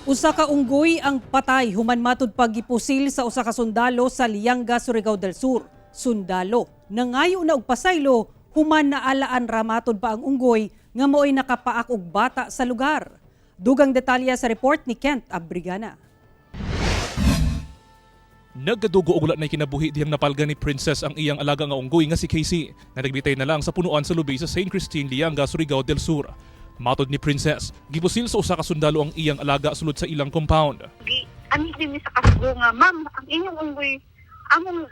Usa ka unggoy ang patay human matud paggipusil sa usa ka sundalo sa Lianga, Surigao del Sur. Sundalo nangayo na og pasaylo human naalaan ra matud pa ang unggoy nga maoy nakapaak og bata sa lugar. Dugang detalye sa report ni Kent Abrigana. Nagkadugo og wala na kinabuhi dihang napalga ni Princess ang iyang alaga nga unggoy nga si Casey na nagbitay na lang sa punuan sa lubi sa St. Christine, Lianga, Surigao del Sur. Matod ni Princess, gipusil sa usa ka sundalo ang iyang alaga sulod sa ilang compound. Gi ani din mi sa kasgo nga, "Ma'am, ang inyong unggoy among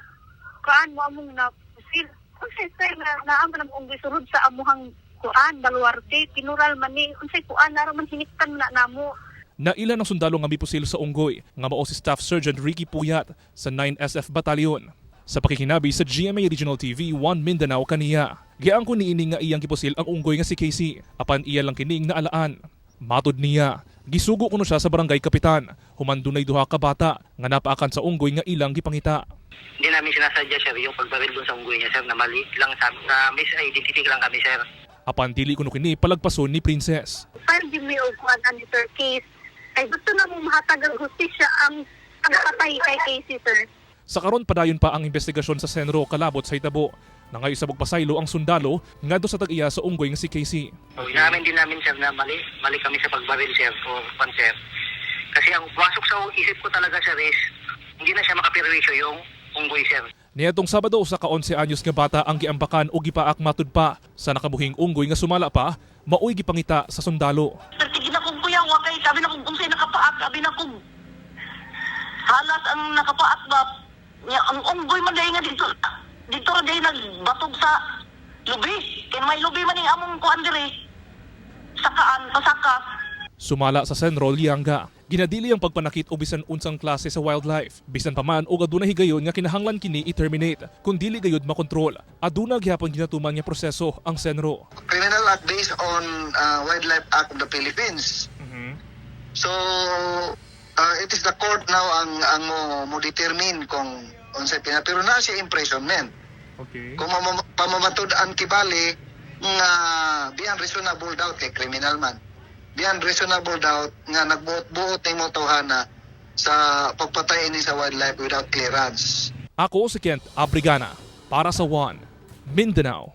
kuan mo among na pusil." Unsay, sir, nga naa man ang unggoy sulod sa amuhang kuan baluarte, tinural man ni, unsay kuan nara man hiniktan man na namo. Naila ng sundalo nga mipusil sa unggoy nga mao si Staff Sergeant Ricky Puyat sa 9SF Battalion. Sa pakikinabi sa GMA Regional TV 1 Mindanao kaniya, giangkon niini nga iyang gipusil ang unggoy nga si Casey apan iya lang kining naalaan. Matod niya, gisugo kuno siya sa barangay kapitan human dunay duha ka bata nga napaakan sa unggoy nga ilang gipangita. Hindi namin sinasadya, sir, yung pagbaril doon sa unggoy niya, sir, na mali lang sa, na misidentity lang kami, sir. Apan dili kuno kini palagpason ni Princess. File din mi og kuan ani, sir, case kay gusto na mo mahatag ang hustisya ang patay kay Casey, sir. Sa karon, padayon pa ang investigasyon sa Senro kalabot sa hitabo. Nangayo sa pasaylo ang sundalo ngadto sa tag-iya sa unggoy nga si Casey. So, inamin din namin, sir, na mali, mali kami sa pagbaril, sir, o pan, sir. Kasi ang pumasok sa isip ko talaga, sir, is hindi na siya makapirwisyo yung unggoy, sir. Niadtong Sabado, usa ka 11 anyos nga bata ang giambakan og gipaak matud pa sa nakabuhing unggoy nga sumala pa maoy gipangita sa sundalo. Sir, sige na kong kuya, wakay, sabi na kong unsay nakapaak, sabi na kong halas ang nakapaak ba, nya, ang unggoy man dahil nga dito, dito ra dahil nagbatog sa lubi. Kaya may lubi man yung among kuan dire, sakaan, pasaka. Sumala sa Senro Lianga, ginadili ang pagpanakit o bisan unsang klase sa wildlife. Bisan pa man og aduna higayon nga kinahanglan kini i-terminate kung dili gayud makontrol. Aduna gihapon ginatuman nga proseso ang Senro. Criminal Act based on Wildlife Act of the Philippines. So it is the court now ang mo determine kung unsay pina, pero naa siya imprisonment. Kung pamamatud-an kibali nga beyond reasonable doubt kay criminal man. Beyond reasonable doubt nga nagbuot-buot nimo tawhana sa pagpatay ini sa wildlife without clearance. Ako si Kent Abrigana para sa One Mindanao.